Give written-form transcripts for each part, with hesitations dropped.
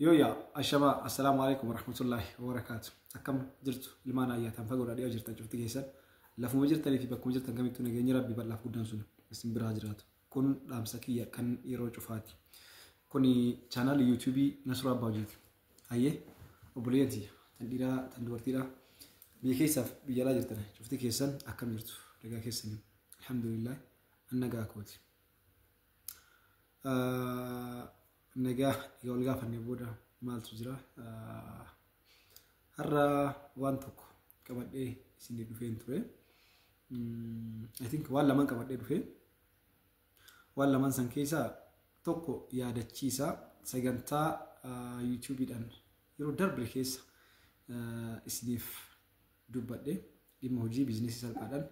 Yooyyaa, ashamaa, assalaamu alaikum warahmatullaahi wabarakaatu. Akkam jirtu ilmaan ayyaataan fagoodhaa dhiyoo jirtan cufti keessan? Lafuma jirtanii fi bakkuma jirtan kamittuu nageenyi Rabbii bal'aaf guddaan sun isin biraa jiraatu. Kun dhaamsa kiyya kan yeroo cufaati. Kun chaanaalii yuutuubii Nasruu Abbaa Hojiiti. Hayyee, obboleeyyan tiyya tan dhiiraa tan dubartiidhaa biyya keessaaf biyya alaa jirtan cufti keessan, akkam jirtu? Nagaa keessanii? Alhamdulillah, an nagaa kooti. Nagaa egaa wal gaafannee booda maaltu jira? Har'a waan tokko qabadhee isinii dhufeen ture. I think waan lamaan qabadhee dhufee, waan lamaan san keessaa tokko yaadachiisa sagantaa yuutuubiidhaan yeroo darbe keessa isiniif dubbadhe, dhimma hojii biizinesii salphaadhaan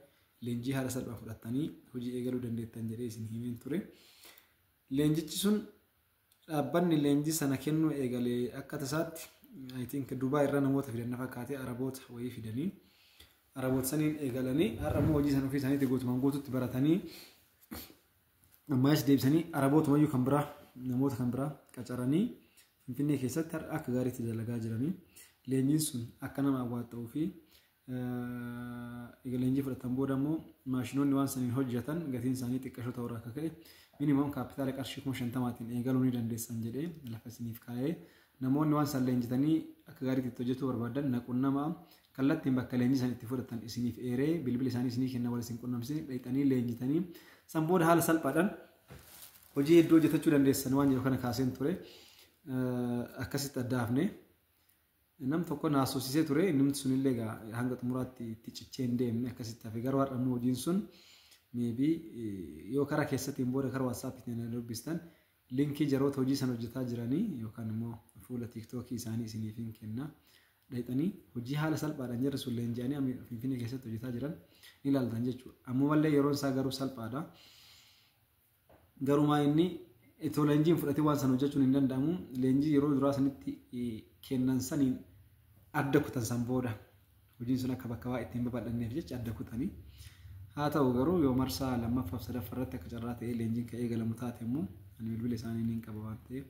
leenjii haala salphaa fudhattanii hojii eegaluu dandeettan jedhee isin himeen ture. Leenjichi sun, dhaabbanni leenjii sana kennuu eegalee akka tasaatti, I think, Dubaay irra namoota fidan na fakkaatee, Araboota wayii fidanii, Araboota saniin eegalanii, har'a immoo hojii sana ofii isaaniitti guutumaan guututti baratanii, ammayas deebisanii Arabootumayyuu kan biraa, namoota kan biraa qacaranii Finfinnee keessatti har'a akka gaariitti dalagaa jiranii. Leenjiin sun akka nama awwaaxxa'uu fi egaa leenjii fudhatan booda immoo maashinoonni waan saniin hojjetan gatiin isaanii xiqqashoo ta'uu irraa akka ka'e minimum kaapitaala qarshii 50,000n eegaluu ni dandeessan jedhee lafa isiniif kaa'ee, namoonni waan san leenjitanii akka gaariitti itti hojjechuu barbaadan na qunnamaa, kallattiin bakka leenjii san itti fudhatan isiniif eeree, bilbila isaanii isinii kenna, wal isin qunnamsee dhaqxanii leenjitanii san booda haala salphaadhaan hojii hedduu hojjetachuu dandeessan waan jedhu kana kaaseen ture. Akkasitti adda hafne. Nam tokko na haasofsiisee ture. Namni sunillee egaa hanga xumuraatti itti cichee hin deemne, akkasitti hafe. Garuu har'a immoo hojiin sun maybe yoo karaa keessattiin booda karaa waatsaappiitiin na dubbistan, linkii jaroota hojii san hojjetaa jiranii yookaan immoo fuula tiiktookii isaanii isiniif hin kenna. Dhaqxanii hojii haala salphaadhaan jarri sun leenji'anii Finfinnee keessatti hojjetaa jiran ni ilaaltan jechuudha. Ammumallee yeroon isaa garuu salphaadha. Garuu maa inni itoo leenjiin fudhatee waan sana hojjechuun hin danda'amu. Leenjii yeroo duraa sanitti kennan saniin adda kutan, san booda hojiin sun akka bakka waa ittiin babal'anneef jecha adda kutanii. Haa ta'u garuu yoo marsaa lammaffaaf sadaffaa irratti akka carraa ta'ee leenjiin kan eegalamu taate immoo, ani bilbila isaanii ni qaba waan ta'eef,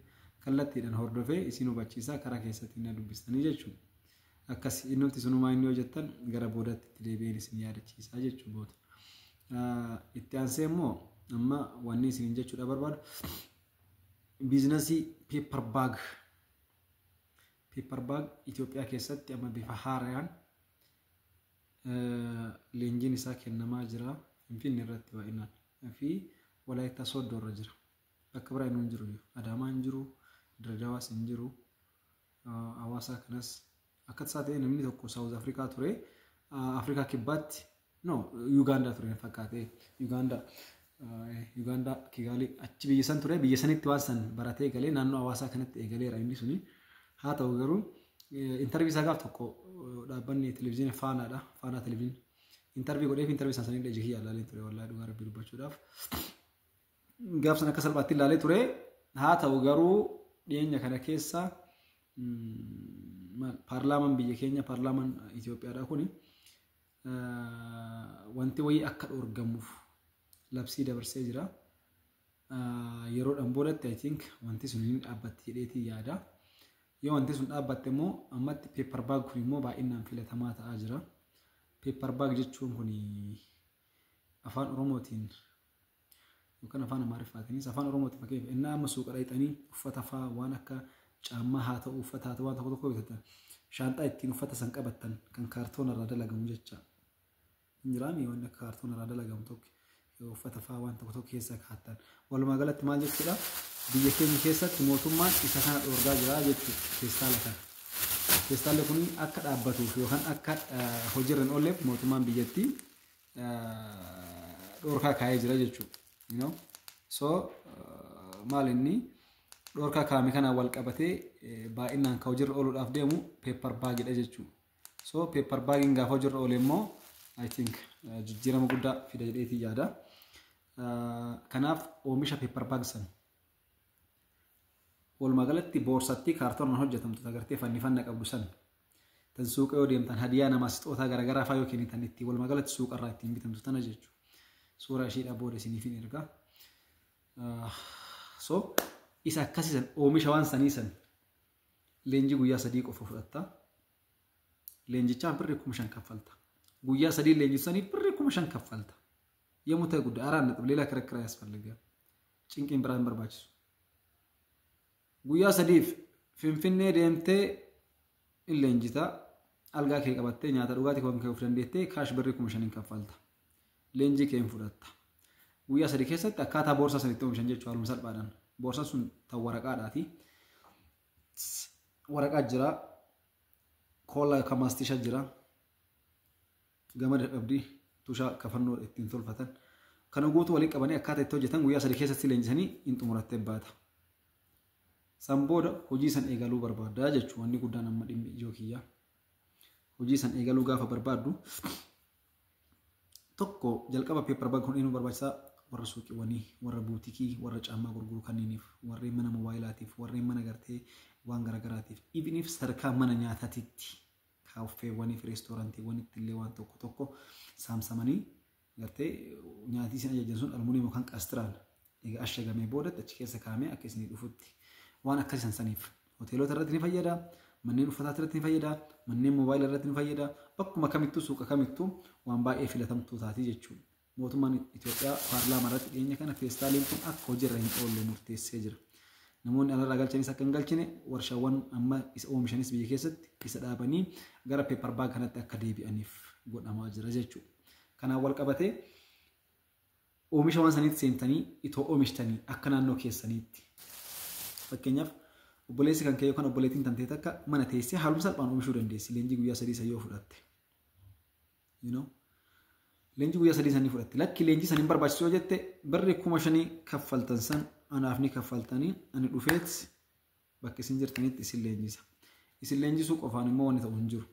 kallattiidhaan hordofee isin hubachiisaa, karaa keessatti na dubbistanii jechuudha. Akkas innumti sunumaa inni hojjettan gara boodaatti itti deebi'een isin yaadachiisaa jechuu booda. Itti aansee immoo amma wanni isiniin jechuudha barbaadu biizinasii paper bag. Paper bag Itoophiyaa keessatti amma bifa haaraan leenjiin isaa kennamaa jira. Finfinnee irratti baay'inaan fi Walaayittaa Sooddoo irra jira. Bakka biraa inni hin jiru. Adaamaa hin jiru, Diradawaas hin jiru, Hawaasaa kanas akka tasaa ta'e namni tokko Saawuz Afrikaa ture. Afrikaa Kibbaatti, no, Yuugaandaa ture fakkaate. Yuugaandaa. Yuugaandaa Kigaalii achi biyya san ture, biyya sanitti waan san baratee galee naannoo hawaasaa kanatti eegaleera inni suni. Haa ta'u garuu interview isaa gaaf tokko dhaabbanni televizyiina Faanaadha. Faanaa televizyiina. Interview godheef, interview isaa sanillee ija kiyya ilaalee ture, wallaahi dhugaa Rabbii dubbachuudhaaf. Gaaf san akka salphaatti ilaalee ture. Haa ta'u garuu dhiyeenya kana keessa paarlaamaan biyya keenya, paarlaamaan Itoophiyaadha kuni, wanti wayii akka dhoorgamuuf labsii dabarsee jira. Yeroodhaan boodatti, I think, wanti sun hin dhaabbatti jedheetii yaada. Yoo wanti sun dhaabbatte immoo ammatti paper bag kun immoo baay'inaan filatamaa ta'aa jira. Paper bag jechuun kun afaan Oromootiin yookaan afaan Amaariffaatiinis, afaan Oromootiin fakkeenyaaf innaa amma suuqa dhaqxanii uffata fa'aa, waan akka caammaa haa ta'u, uffata haa ta'u, waan tokko tokko bitatan, shaanxaa ittiin uffata san qabattan kan kaartoona irraa dalagamu jecha. Hin jiraami wanni akka kaartoona irraa dalagamu tokko uffata fa'aa waan tokko tokko keessa kaa'atan. Walumaa galatti maal jechuudha? Biyya keenya keessatti mootummaan isa kana dhoorgaa jira jechuudha, feestaala kana. Feestaalli kun akka dhaabbatuuf yookaan akka hojiirra hin oolleef mootummaan biyyattii dhoorkaa kaa'ee jira jechuudha. So maal inni dhoorkaa kaa'ame kanaan wal qabatee baay'inaan kan hojiirra ooluudhaaf deemu paper bagidha jechuudha. So paper bagiin gaafa hojiirra oole immoo, I think, jijjiirama guddaa fida jedheetii yaada. Kanaaf oomisha paper bag san, walumaa galatti boorsattii kaartoonaan hojjetamtu agartee fannifanna qabdu san, tan suuqa yoo deemtan hadiyaa namaa sixootaa garaagaraa fa'aa yoo kennitan itti walumaa galatti suuqarraa ittiin bitamtu tana jechuudha. Suuraa ishiidha booda isiniif hin ergaa. So isa akkasiisan oomisha waan sanii san Leenjii guyyaa 3 qofa fudhatta. Leenjichaaf birrii 5,000 kaffalta. Guyyaa 3 leenjisaniif birrii 5,000 kaffalta. Yommuu ta'e guddaa araan ነጥብ ሌላ ክርክር አያስፈልግም። Cinqiin biraa hin barbaachisu. Guyyaa 3f Finfinnee deemtee in leenjita. Algaa kee qabattee nyaata dhugaatii kan kee of dandeettee cash birrii 5,000 kaffalta. Leenjii kee hin fudhatta. Guyyaa 3 keessatti akkaataa boorsaa san itti oomishan jechuudha haaluma salphaadhaan. Boorsaan sun tan waraqaadhaati. Waraqaa jira. Koollaa yookaan maastisha jira. Gamada qabdi. Tushaa kafannoo ittiin tolfatan. Kana guutuu waliin qabanii akkaataa itti hojjetan guyyaa 3 keessatti leenjisanii hin xumurattee baata. San booda hojii san eegaluu barbaaddaa jechuudha wanni guddaan amma dhimmi ijoo kiyyaa. Hojii san eegaluu gaafa barbaaddu tokko jalqaba paper bag kun eenyu barbaachisaa warra suuqiiwwanii, warra buutikii, warra caammaa gurguru kanneeniif, warreen mana moobaayilaatiif, warreen mana gartee waan garaagaraatiif, ibiniif sadarkaa mana nyaataatitti kaaffeewwanii fi reestoorantiiwwanitti illee waan tokko tokko saamsamanii gartee nyaatii isin ajajan sun almuuniyeem yookaan qaastiraan egaa ashagamee boodatti achi keessa kaa'amee akka isinii dhufutti waan akkasii saniif hoteelota irratti ni fayyada, manneen uffataa irratti ni fayyada, manneen moobaayilaa irratti ni fayyada, bakkuma kamittuu suuqa kamittuu waan baay'ee filatamtuu taati jechuudha. Mootummaan Itoophiyaa paarlaamaa irratti dhiyeenya kana feestaaliin kun akka hojiirra hin oolle murteessee jira. Namoonni alarraa galchanis akka hin galchine warshaawwan amma isa oomishanis biyya keessatti isa dhaabanii gara paper bag kanatti akka deebi'aniif godhamaa jira jechuudha. Kanaan wal qabatee oomisha waan saniitti seentanii itoo oomishtanii akka naannoo keessaniitti. Fakkeenyaaf obboleessi kan kee yookaan obboleettiin tan ta'e takka mana teessee haaluma salphaan oomishuu dandeessi leenjii guyyaa 3 san yoo fudhatte. Leenjii guyyaa 3 sanii fudhatte. Lakki leenjii san hin barbaachisu yoo jette birrii 5,000 kaffaltan san anaaf ni kaffaltanii ani dhufeet bakka isin jirtanitti isin leenjisa. Isin leenjisuu qofaan immoo wanni ta'u hin jiru.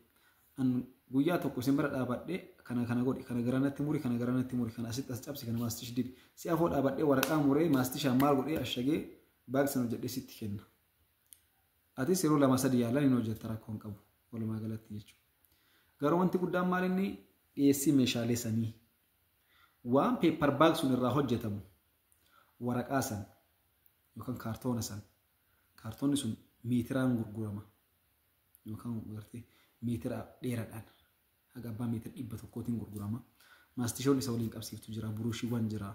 An guyyaa tokko isin bira dhaabadhee kana kana godhi, kana garanatti muri, kana garanatti muri, kana asitti as cabsi, kana maastish dibi. Si afoo dhaabadhee waraqaa muree maastishaan maal godhee ashagee bag sana hojjedhee sitti kenna. Atis yeroo 2 3 yaalan hin hojjetta rakkoo hin qabu walumaa galatti jechuudha. Garuu wanti guddaan maal inni dhiyeessii meeshaalee sanii waan paper bag sun irraa hojjetamu waraqaa san yookaan kaartoona san kaartoonni sun meetiraan gurgurama yookaan gartee meetira dheeraadhaan haga abbaa meetira 100tiin gurgurama. Maastishoon isa waliin qabsiiftu jira, buruushiiwwan jira,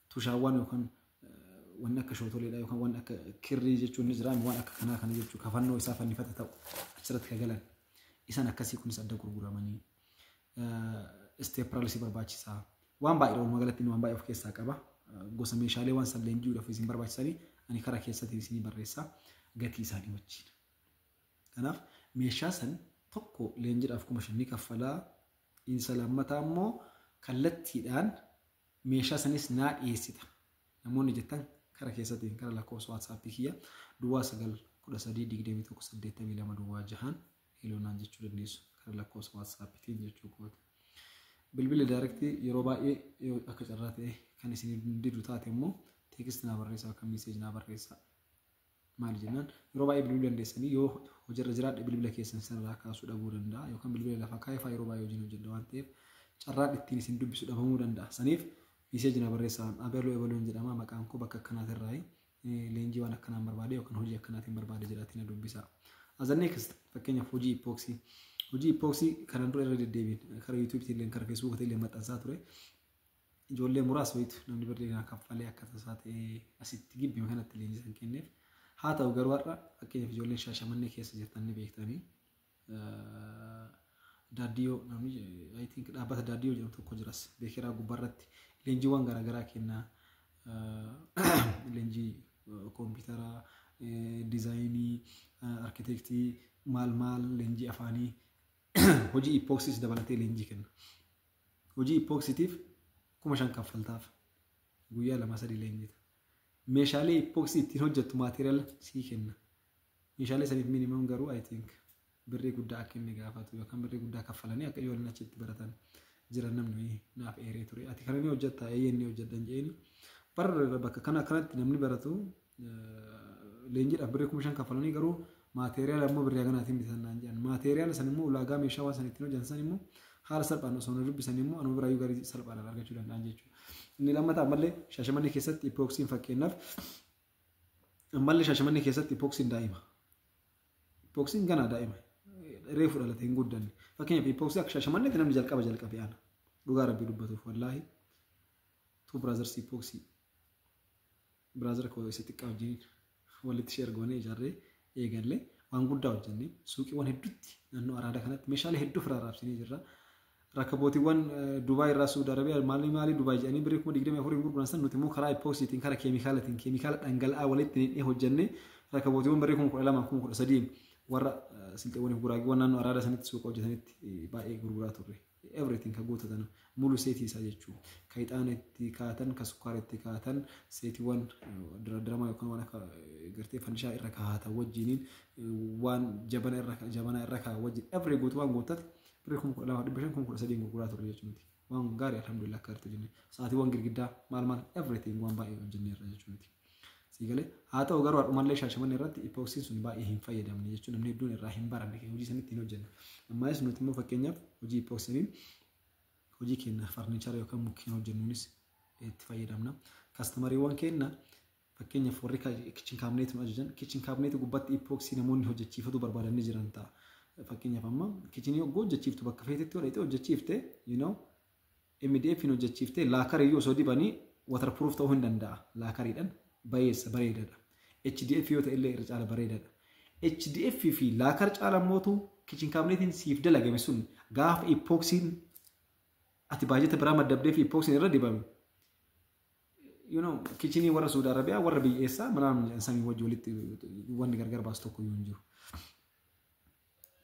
tushaawwan yookaan wanni akka shootoleedha yookaan wanni akka kirrii jechuun ni jira, waan akka kanaa kana jechuun kafannoo isaa fannifata ta'u achirratti kagalan isaan akkasii kunis adda gurguramanii stapler si barbaachisaa waan baay'ee walumaa galatti waan baay'ee of keessaa qaba. Gosa meeshaalee waan san leenji'uudhaaf isin barbaachisanii ani karaa keessatti isinii barreessaa gatii isaanii wajjin. Kanaaf meeshaa san tokko leenjiidhaaf 5,000 ni kaffalaa. Isa lammataa immoo kallattiidhaan meeshaa sanis naa dhiyeessita. Namoonni jettan karaa keessatti karaa lakkoofsa WhatsAppii kiyya duwwaa 9 13 21 82 duwwaa 6 hiloonaan jechuu dandeessu karaa lakkoofsa WhatsAppiitiin jechuu kooti. Bilbilli direct yeroo baay'ee akka carraa ta'e kan isin didu taate immoo text naa barreessaa yookaan message naa barreessaa. Maali jennaan yeroo baay'ee bilbiluu dandeessanii yoo hojiirra jiraadhe bilbila keessan sanarraa kaasuu dhabuu danda'a yookaan bilbila lafa kaa'ee fa'aa yeroo baay'ee hojiin hojjedha waan ta'eef carraan ittiin isin dubbisu dhabamuu danda'a. Saniif message naa barreessaa abaluu ebaluun jedhama maqaan koo bakka akkanaatirraa leenjii waan akkanaan barbaade yookaan hojii akkanaatiin barbaade jedhaatiin na dubbisaa. As a next fakkeenyaaf hojii epoxy. Hojii epoxy kanaan dura irra deddeebiin karaa YouTubetiin illee karaa Facebookitiin illee maxxansaa ture. Ijoollee muraasa wayitu namni birrii naa kaffalee akka tasaa ta'ee asitti gibbima kanatti leenjii san kenneef. Haa ta'u garuu har'a fakkeenyaaf ijoolleen Shaashamannee keessa jirtan ni beektanii. Daaddiyoo namni I think dhaabbata Daaddiyoo jedhamu tokko jiras beekeraa gubbaarratti leenjiiwwan garaagaraa kennaa. Leenjii kompiitaraa, diizaayinii, arkitektii, maal maal leenjii afaanii hojii epoxys dabalatee leenjii kenna. Hojii epoxytiif 5,000 kaffaltaaf guyyaa 2 3 leenjita. Meeshaalee epoxy ittiin hojjettu material sii kenna. Meeshaalee saniif minimum garuu I think birrii guddaa akka inni gaafatu yookaan birrii guddaa kaffalanii akka ijoolleen achitti baratan jiran namni naaf eeree ture. Ati kana ni hojjettaa eeyyee ni hojjedhan jeeni. Barra bakka kana akkanatti namni baratu leenjiidhaaf birrii 5,000 kaffalanii garuu material ammoo birrii haganaatiin bitan naan jedhan. Material san immoo ulaagaa meeshaa waan san ittiin hojjetan san immoo haala salphaan osoo nu dubbisan immoo anuma biraayyuu garii salphaadhaan argachuu danda'an jechuudha. Inni lammataa ammallee Shaashamannee keessatti epoxyn fakkeenyaaf ammallee Shaashamannee keessatti epoxyn daa'ima. Epoxyn ganaa daa'ima. Reefu dhalate, hin guddanne. Fakkeenyaaf, epoxy akka Shaashamanneetti namni jalqaba jalqabe ana. Dhugaa Rabbii dubbatuuf, wallaahi. Two Brothers Epoxy. Brother koo isa xiqqaa wajjin walitti ishee ergoonee ijaarree eegallee waan guddaa hojjennee suuqiiwwan hedduutti naannoo Araadaa kanatti meeshaalee hedduu ofirraa raabsinee jirra. Rakkabootiiwwan Dubaay irraa, Suudi Arabiyaa, maalii maalii, Dubaay jedhanii birrii 24,000 gurguran san nuti immoo karaa epoxytiin, karaa keemikaalatiin, keemikaala dhangala'aa walitti naqnee hojjennee rakkabootiiwwan birrii 12,000, 13,000 warra silxeewwaniif guraagiiwwan naannoo Araadaa sanitti suuqa hojjetanitti baay'ee gurguraa turre. Everything ka guutatan, mulu setii isaa jechuudha. Ka ixaana itti kaatan, ka sukkaara itti kaatan, setiiwwan diramaa yookaan waan akka gartee fandishaa irra kaa'atan wajjiniin, waan jabana irra kaa'an wajjin, every guutuu waan guuttate birrii 12,500, 13,000 gurguraa turre jechuudha. Waan gaarii, alhamdulillah, akka artu jenne. Sa'aatiiwwan girgiddaa maal maal, everything, waan baay'ee hojjenneerra jechuudha. Siigalee haa ta'u garuu hadhumallee Shaashamannee irratti epoxyn sun baay'ee hin fayyadamne jechuun namni hedduun irraa hin baranne, hojii sanitti hin hojjenne. Ammaas nuti immoo fakkeenyaaf hojii epoxyniin hojii keenya furniture yookaan mukkeen hojjennuunis itti fayyadamna. Customeriiwwan keenya, fakkeenyaaf warri kitchen cabinet nu ajajan, kitchen cabinet gubbaatti epoxy namoonni hojjechiifatu barbaadanii jiran ta'a. Fakkeenyaaf, amma kitchenii yogguu hojjechiiftu bakka feetetti godhatee hojjechiifte, MDF hin hojjechiifte, lacqueriyyuu osoo dibanii waterproof ta'uu hin danda'a. Lacqueriidhaan bayeessa, bareedaadha. HDF yoo ta'e illee irra caala bareedaadha. HDF fi lacquer caala mootu kitchen cabinetiin siif dalagame sun gaafa epoxyn ati baajata biraa maddabdee fi epoxyn irra dibame. Kitchenii warra Suudi Arabiyaa, warra biyya manaan samii wajji walitti wanni gargar baasu tokko iyyuu hin jiru.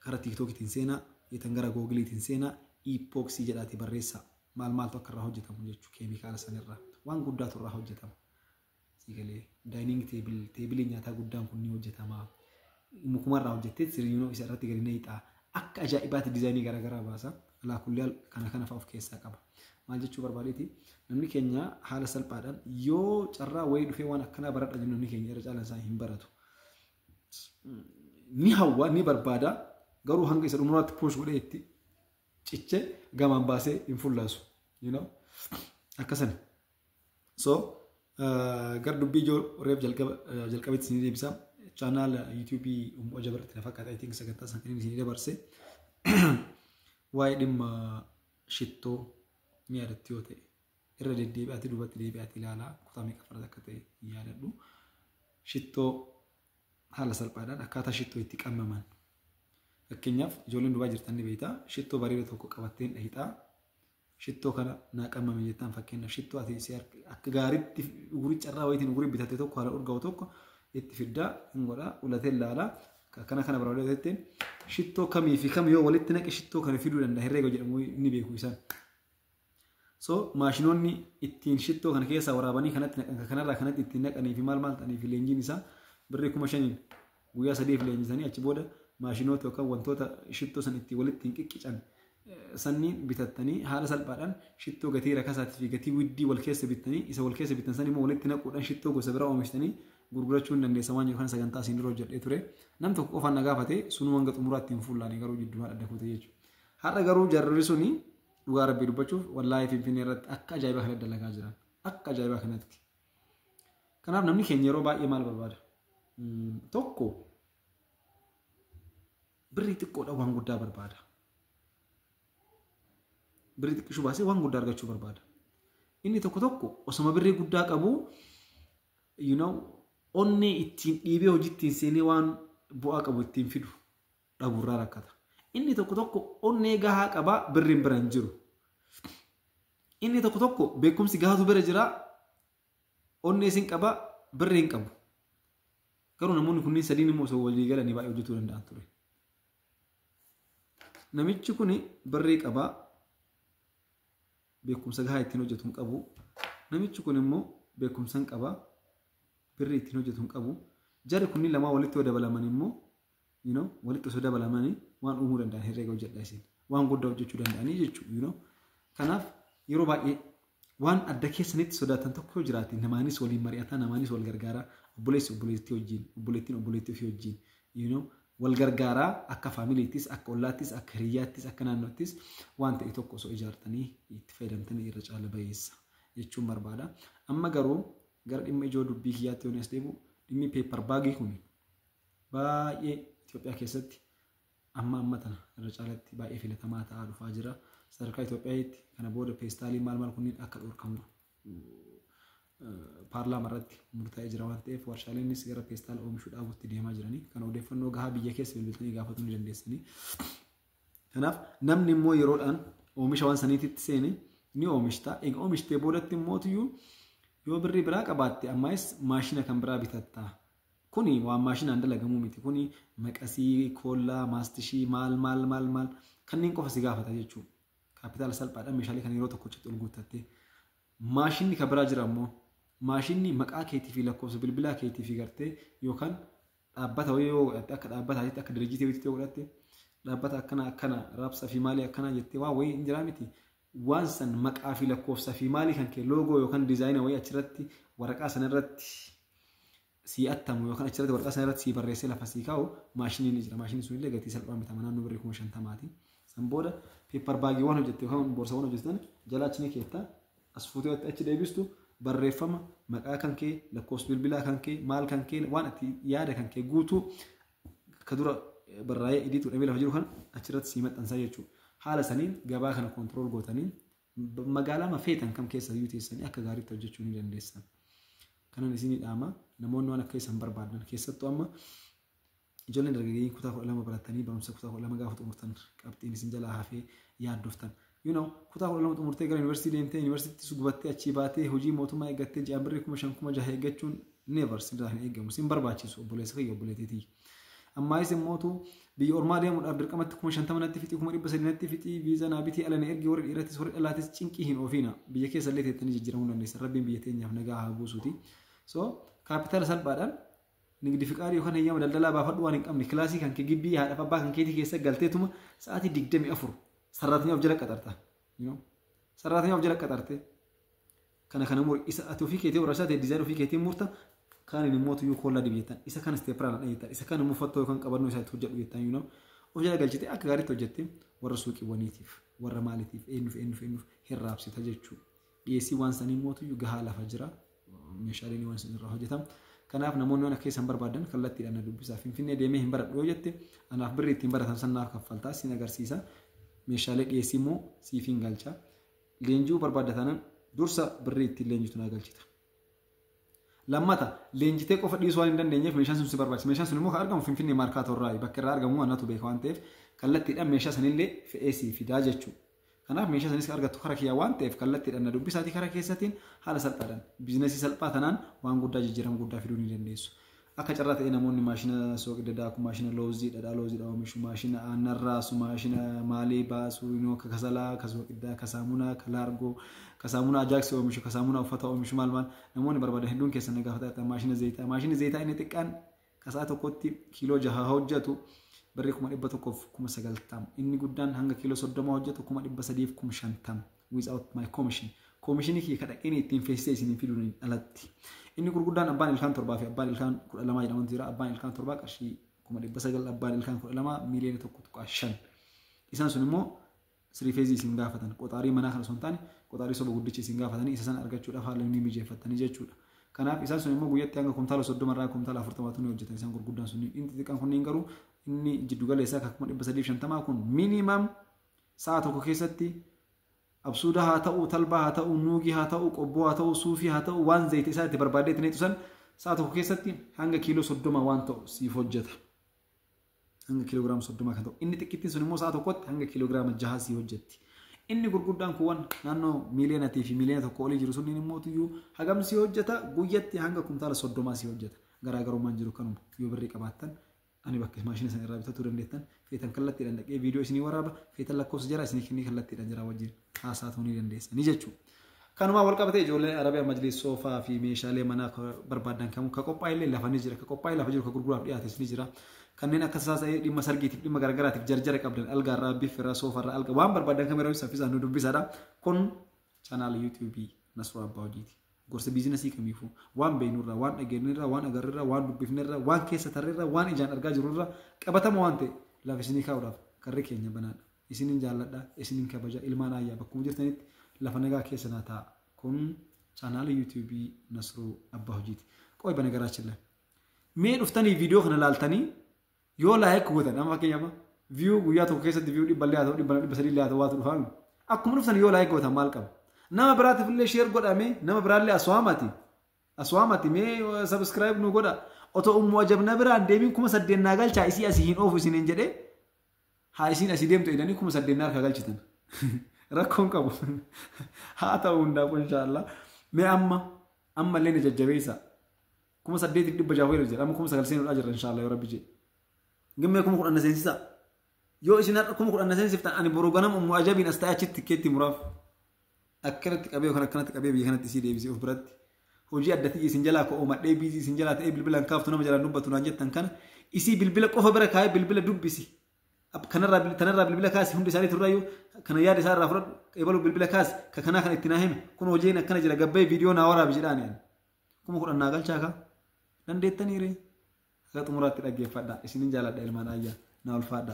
Kara TikTokiitiin seenaa, yookaan gara Googleiitiin seenaa, epoxy jedhaati barreessaa. Maal maaltu akka irraa hojjetamu jechuudha, keemikaala sanirraa. Waan guddaatu irraa hojjetama. Siigalee dining table, tableii nyaataa guddaan kun ni hojjetama. Mukumarraa hojjettee siriinoo isa irratti gadi naqxaa. Akka ajaa'ibaatti designii garaagaraa baasa. Alaa kulli kana kana fa'aa of keessaa qaba. Maal jechuu barbaadeeti, namni keenya haala salphaadhaan yoo carraa wayii dhufee waan akkanaa baradha jennu, namni keenya irra caalaan isaa hin baratu. Ni hawwa, ni barbaada, garuu hanga isa dhumuraatti push godhee itti ciche gamaan baasee hin fullaasu. Akkasani. So gar dubbii ijoo reef jalqabetti isinii deebisa. Channel YouTubeii Ummu Aja biratti na fakkaata. I think sagantaa isaan kan inni isinii dabarse. Waa'ee dhimma shittoo ni yaadatti yoo ta'e, irra deddeebi'aati duubatti deebi'aati ilaalaa, kutaa meeqa farda akka ta'e hin yaadadhu. Shittoo haala salphaadhaan akkaataa shittoo itti qammaman. Fakkeenyaaf, ijoolleen dubaa jirtan ni beektaa, shittoo bareeda tokko qabatteen dhahixaa. Shittoo kana naa qammame jettaan, fakkeenyaaf shittoo ati akka gaariitti ugurii carraa wayitiin ugurii bitatte tokko, haala urgaa'u tokko itti fiddaa hin godhaa, ulatee ilaalaa, akkana kana barbaadee shittoo kamii fi kam yoo walitti naqe shittoo kana fiduu danda'a herreega jedhamu ni beeku isaan. So maashinoonni ittiin shittoo kana keessaa waraabanii kanatti naqan, kanarraa kanatti ittiin naqanii fi maal maal ta'anii fi leenjiin isaa birrii 5,000n guyyaa 3f leenjisanii, achi booda maashinoota yookaan wantoota shittoo san ittiin walitti hin qiqqican sanniin bitattanii, haala salphaadhaan shittoo gatii rakasaatii fi gatii widdii wal keessa bittanii, isa wal keessa bittan san immoo walitti naquudhaan shittoo gosa biraa oomishtanii gurgurachuu hin dandeessa waan jiru kana sagantaa asiin dura hojjedhee ture. Nam tokko qofaan na gaafate, sunuu hanga xumuraatti hin fuullaane, garuu jiddumaan adda kute jechuudha. Har'a garuu jarri suni, dhugaa Rabbii dubbachuuf, wallaahi, Finfinnee irratti akka ajaa'ibaa kanatti dalagaa jiran. Akka ajaa'ibaa kanatti. Kanaaf namni keenya yeroo baay'ee maal barbaada? Tokko birrii xiqqoodha waan guddaa barbaada. Birrii xiqqishuu baasee waan guddaa argachuu barbaada. Inni tokko tokko osoma birrii guddaa qabu, onnee ittiin dhiibee hojii ittiin seenee waan bu'aa qabu ittiin fidu dhabuurraa rakkata. Inni tokko tokko onnee gahaa qabaa, birriin bira hin jiru. Inni tokko tokko beekumsi gahaatu bira jira, onnee sin qabaa, birrii hin qabu. Garuu namoonni kunniin sadiin immoo osoo walii galanii baay'ee hojjetuu danda'an ture. Namichi kun birrii qabaa, beekumsa gahaa ittiin hojjetu hin qabu. Namichi kun immoo beekumsa hin qabaa, birrii ittiin hojjetu hin qabu. Jarri kunniin lamaan walitti yoo dabalaman immoo, walitti osoo dabalamanii waan uumuu danda'an herreega hojjedha isin. Waan guddaa hojjechuu danda'anii jechuudha. Kanaaf yeroo baay'ee waan adda keessanitti sodaatan tokko yoo jiraate, namaanis waliin mari'ataa, namaanis wal gargaaraa, obboleessi obboleettii wajjin, obboleettiin obboleettii ofii wajjin wal gargaaraa, akka familyttis, akka ollaattis, akka hiriyyaattis, akka naannoottis waan ta'e tokko osoo ijaartanii itti fayyadamtanii irra caala bayeessa jechuun barbaada. Amma garuu gara dhimma ijoo dubbii kiyyaatti yoo as deebi'u, dhimmi paper bagii kun baay'ee Itoophiyaa keessatti amma amma tana irra caalatti baay'ee filatamaa ta'aa dhufaa jira. Sadarkaa Itoophiyaatti kana booda peestaalii maal maal kunniin akka dhorkamu paarlaama irratti murtaa'ee jira waan ta'eef warshaaleenis gara peestaala oomishuu dhaabuutti deemaa jiranii. Kana odeeffannoo gahaa biyya keessa bilbiltanii gaafatuu ni dandeessanii. Kanaaf namni immoo yeroodhaan oomisha waan saniititti seene ni oomishta. Egaa oomishtee boodatti immootiyyuu yoo birrii biraa qabaatte ammaas maashina kan biraa bitatta. Kuni waan maashinaan dalagamuu miti. Kuni maqasii, koollaa, maastishii, maal maal maal maal kanneen qofa si gaafata jechuudha. Kaapitaala salphaadhaan meeshaalee kan yeroo tokkotti ol guuttattee. Maashinni kan biraa jira immoo maashinni maqaa keetii fi lakkoofsa bilbilaa keetii fi gartee yookaan dhaabbata wayii yoo godhatte akka dhaabbataatti akka dirjiitii wayiitti yoo godhatte dhaabbata akkana akkana raabsa fi maalii akkana jettee waan wayii hin jiraa miti. Waan san maqaa fi lakkoofsa fi maalii kan kee loogoo yookaan diizaayina wayii achirratti waraqaa sanarratti sii attamu yookaan achirratti waraqaa sanarratti sii barreessee lafa sii kaa'u maashiniin ni jira. Maashiniin sunillee gatii salphaan bitama naannoo birrii 50,000ti. San booda paper baagiiwwan hojjette yookaan boorsaawwan hojjetan jala achi ni keetta. As fuutee achi deebistu barreeffama maqaa kan kee lakkoofsa bilbilaa kan kee maal kan kee waan ati yaada kan kee guutuu ka dura barraa'ee idiitu dhabee lafa jiru kan achirratti sii maxxansaa jechuudha. Haala saniin gabaa kana control gootanii magaalaa feetan kam keessa iyyuu teessanii akka gaariitti hojjechuu ni dandeessan. Kanan isinii dhaama namoonni waan akka isaan barbaadan keessattuu amma ijoolleen dargaggeeyyiin kutaa 12 baratanii barumsa kutaa 12 gaafa xumurtan qabxiin isin jalaa hafee yaaddoftan. You know, kutaa 12 xumurtee gara yuunivarsiitii deemtee yuunivarsiitii gubattee achii baatee hojii mootummaa eeggattee ji'a birrii 5,000 6,000 eeggachuun never sirraa hin eeggamu. Sin barbaachisu obboleessa kiyya obboleettiitii. Ammaayis immootu biyya ormaa deemuudhaaf dirqamatti 50,000 natti fixii 300,000 natti fixii viizaa naa bitii ala na ergi warri dhiirattis warri dhalaatis cinqii hin oofiina. Biyya keessa illee teettanii jijjiiramuu dandeessan. Rabbiin biyya teenyaaf nagaa haa buusuuti. So kaapitaala salphaadhaan nigdi fiqaarii yookaan heeyyama daldalaa baafadhu waan hin qabne kilaasii kan kee gibbii haadhaaf abbaa kan keetii keessa galteetuma sa'aatii 24 sarraatanii of jala qaxarta. Sarraatanii of jala qaxarte. Kana kana muri isa ati ofii keetii warra isaati diizaayinii ofii keetiin murta kaaniin immoo tuyyuu koollaa dibi jettan isa kana isteepiraan jettan isa kana immoo fattoo yookaan qabannoo isaatti hojjedhu jettan you know of jala galchite akka gaariitti hojjette warra suuqiiwwaniitiif warra maaliitiif eenyuuf eenyuuf eenyuuf hirraabsita jechuudha. Dhiyeessii waan sanii immoo tuyyuu gahaa lafa jira meeshaaleen waan sun irraa hojjetamu. Kanaaf namoonni waan akka isaan barbaadan kallattiidhaan na dubbisaa. Finfinnee deemee hin baradhu yoo jette anaaf birrii ittiin baratan sannaaf kaffaltaa siin agarsiisa. Meeshaalee dhiyeessii immoo siif hin galcha. Leenji'uu barbaadda taanaan dursa birrii ittiin leenjitu naa galchita. Lammata leenjitee qofa dhiisuu waan hin dandeenyeef meeshaan sun si barbaachisa. Meeshaan sun immoo kan argamu Finfinnee Maarkaatoo irraa bakka irraa argamu anatu beeka waan ta'eef kallattiidhaan meeshaa sanillee fe'ee sii fidaa jechuudha. Kanaaf meeshaa sanis argattu karaa kiyyaa waan ta'eef kallattiidhaan na dubbisaatii karaa keessatiin haala salphaadhaan biizinasii salphaa tanaan waan guddaa jijjiirama guddaa fiduu ni dandeessu. Akka carraa ta'ee namoonni maashina sooqidda daaku, maashina loozii dhadhaa looziidha oomishu, maashina aannan raasu, maashina maalii baasu, akka kasalaa, ka sooqiddaa, ka saamunaa, ka laargoo, ka saamunaa ajaaksii oomishu, ka saamunaa uffata oomishu maal maal namoonni barbaadan hedduun keessan na gaafataa maashina zayitaa. Maashinni zayitaa inni xiqqaan ka sa'a tokkotti kiiloo 6 hojjetu birrii 190,000. Inni guddaan hanga kiiloo 30 hojjetu 350,000 without my commission. Koomishinii kiyya kadhaqeen ittiin feesisee isiniin fiduun alatti. Inni gurguddaan abbaan ilkaan 7 fi abbaan ilkaan 12 jedhamantu jira. Abbaan ilkaan 7 qarshii 900,000, abbaan ilkaan 12 miiliyoona 1.5. Isaan sun immoo sirii feezii isin gaafatan. Qoxaarii manaa kana osoo hin taane qoxaarii soba guddicha isin gaafatanii isa sana argachuudhaaf haala inni mijeeffatanii jechuudha. Kanaaf isaan sun immoo guyyatti hanga kumtaala 30 irraa kumtaala 40 ni hojjetan isaan gurguddaan sun. Inni xixiqqaan kunniin garuu inni jiddugala isaa kan 350,000 kun minimum sa'a tokko keessatti absuuda haa ta'u, talbaa haa ta'u, nuugii haa ta'u, qobboo haa ta'u, suufii haa ta'u, waan zayita isaa itti barbaadee itti naqxu san sa'a tokko keessatti hanga kiiloo 30 waan ta'u siif hojjeta. Hanga kiiloogiraama 30 kan ta'u. Inni xiqqittiin sun immoo sa'a tokkotti hanga kiiloogiraama 6 sii hojjetti. Inni gurguddaan kuuwwan naannoo miiliyoonaatii fi miiliyoona 1 olii jiru sunniin immoo tuyyuu hagam sii hojjeta guyyatti hanga kumtaala 30 sii hojjeta. Garaagarummaan jiru kanuma yoo birrii qabaattan ani bakka maashina sana irraa bitachuu dandeettan feetan kallattiidhaan dhaqee viidiyoo isinii waraaba feetan lakkoofsa jara isinii kennee kallattiidhaan jara wajjin haasaa ta'uu ni dandeessanii jechuudha. Kanumaa wal qabatee ijoolleen Arabiyaa Majlis soofaa fi meeshaalee manaa barbaadan kamuu ka qophaa'e illee lafa ni jira ka qophaa'e lafa jiru ka gurguraaf dhiyaates ni jira. Kanneen akka tasaa dhimma sargiitiif dhimma garagaraatiif jarjara qabdan algaarraa biffirraa soofarraa alga waan barbaadan kamerraa saffisaan nu dubbisaadha. Kun chaanaala yuutuubii Nasruu Abbaa Hojiiti. Gorsa biizinasii kamiifuu waan beeknurraa, waan dhageenyurraa, waan agarrerraa, waan dubbifnerraa, waan keessa tarreerraa, waan ijaan argaa jirurraa qabatama waan ta'e lafa isinii kaa'uudhaaf karri keenya banaadha. Isinin jaalladha, isinin kabaja, ilmaan ayyaa bakkuma jirtanitti lafa nagaa keessa naa taa'a. Kun chaanaala yuutuubii Nasruu Abbaa Hojiiti. Qoy bana garaachilla. Mee dhuftanii viidiyoo kana laaltanii Yoo like gootan, amma fakkeenyaaf view guyyaa tokko keessatti view 100 haa ta'u, 200, 300 haa ta'u, waatu dhufaa. Akkuma dhuftan yoo like gootan maal qaba? Nama biraatiif illee share godhame, nama biraallee aswaamati. Aswaamati, mee subscribe nu godha. Otoo Ummu Ajabna biraan deebiin 8,000 naa galchaa, isii asii hin oofu isiniin jedhee, haa isiin asii deemtu jedhanii 8,000 naa harkaa galchitan. Rakkoon qabu. Haa ta'u, hundaafuu inshaallah. Mee amma ammallee na jajjabeessa. 8600 wayii jira. Amma 9,000 seenuudhaa jirra inshaallah yoo Rabbi jedhe. Gimmee 10,000 na seensisa. Yoo isin har'a 10,000 na seensiftan, ani boru ganam Ummu Ajabiin as ta'ee achitti tikkeetti muraaf. Akkanatti qabee yookaan akkanatti qabee biyya kanatti isii deebisee of biratti. Hojii adda ta'e isin jalaa ko'oomadhee, busy isin jalaa ta'ee, bilbilaan kaaftu, nama jalaan dubbatu naan jettan kana isii bilbila qofa bira kaa'ee, bilbila dubbisi. Kanarraa tanarraa bilbila kaasi, hundi isaanii turraayyuu kana yaada isaa irraa fudhadhu, eebaluu bilbila kaasi, ka kanaa kana itti naa hime, kun hojiin akkana jira, gabbee viidiyoo naa waraabi jedhaani ani. 10,000 naa galchaa kaa. Dandeettaniire. Akka xumuraatti dhaggeeffadha. Isinin jaaladha, ilmaan ayyaa. Naa ulfaadha.